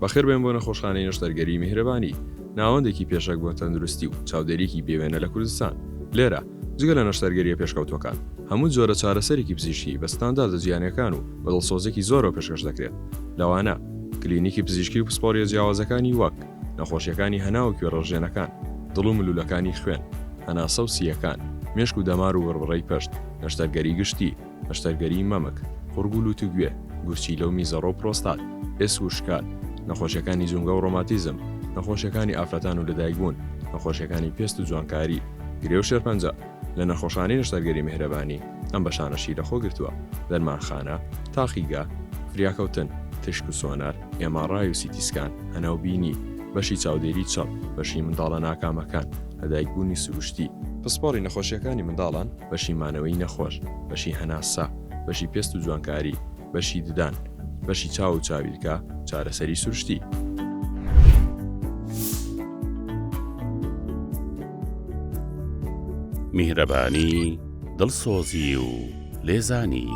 بەخێربێن بۆ نەخۆشخانەی نەشتەرگەری میهرەبانی، ناوەندێکی پێشەنگ بۆ تەندروستی و چاودێریی بێوێنە لە کوردستان. لێرە، جگە لە نەشتەرگەرییە پێشکەوتووەکان، هەموو جۆرە چارەسەرێکی پزیشکی بە ستانداردە جیهانییەکان و بە دڵسۆزییەکی زۆرەوە پێشکەش دەکرێت، لەوانە، کلینیکی پزیشکی و پسپۆڕییە جیاوازەکانی وەک، نەخۆشییەکانی هەناو و کوێڕەژێنەکان، دڵ و ملوولەکانی خوێن، هەناسە و سییەکان، مێشک و دەمار و بڕبڕەی پشت، نەشتەرگەری گشتی، نەشتەرگەریی مەمک، قوڕگ و لوت و گوێ، گورچیلە و میزەڕۆ و پرۆستات، ئێسک و شکال، نەخۆشیەکانی جومگە و ڕۆماتیزم، نەخۆشیەکانی ئافرەتان و لەدایکبوون، نەخۆشیەکانی پێست و جوانکاری، گرێ و شێرپەنجە. لە نەخۆشخانەی نەشتەرگەری میهرەبانی ئەم بەشانەشی لەخۆ گرتووە، دەرمانخانە، تاقیگە، فریاکەوتن، تیشک و سۆنەر، MRI و CT scan، هەناوبینی، بەشی چاودێری چڕ، بەشی منداڵە ناکامەکان، لەدایکبوونی سروشتی، پسپۆڕی نەخۆشیەکانی منداڵان، بەشی مانەوەی نەخۆش، بەشی هەناسە، بەشی پێست و جوانکاری، بەشی ددان، بەشی چاو و چاویلکە، چارەسەری سروشتی. میهرەبانی، دڵسۆزی و لێزانی.